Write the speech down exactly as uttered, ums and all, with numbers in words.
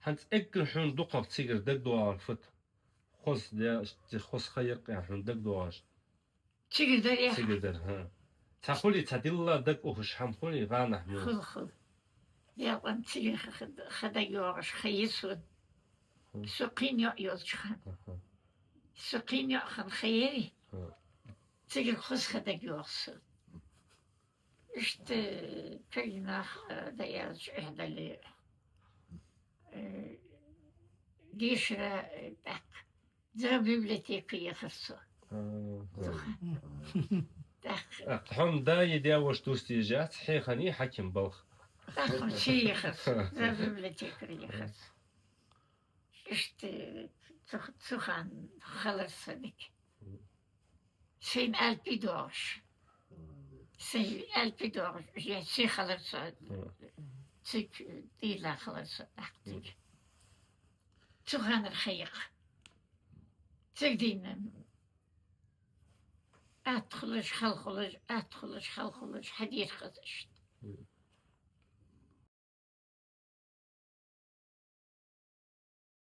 ХӀанз эггара хьона дукхагӀа цигара дагадоагӀар фуд? Хоза, я, хоза ха яр-кх хьона дагадоагӀаш? Цигара дар, я? Цигара дар, хӀа. Цхьа хулий, цхьа дилла дага ухаш хӀама хулий, гӀанахь мур? Хул, хул. Декъан цигара ха, ха дагайоагӀаш ха я сона. Хм. Со кхийна йоӀ йолча хана. Аха. Со кхийна йоӀ хинна ха яр. Хм. Цигара хоза ха дагайоагӀа сона. Иштта кагий нах, э, да яьлча эхь дале, э, дешара, э, тӀаккха. Зообиблиотека яхар со. А, а. ТӀаккха. ТӀаккха хьо-м да е даь-воша дус дезаш яц, хьехани хьаким балха. ТӀаккха ше яхар со, зообиблиотекарь яхар со. Иштта цу, цу хана хилар са дика. Сайна аьлпи доагӀаш. Сайна аьлпи доагӀаш, я се хилар со. Цига дийла хилар со тӀаккха цига. Цу ханара ха я-кх. Цига дийнна атта хулаш, хала хулаш, атта хулаш, хала хулаш, хьадийхар аз иштта.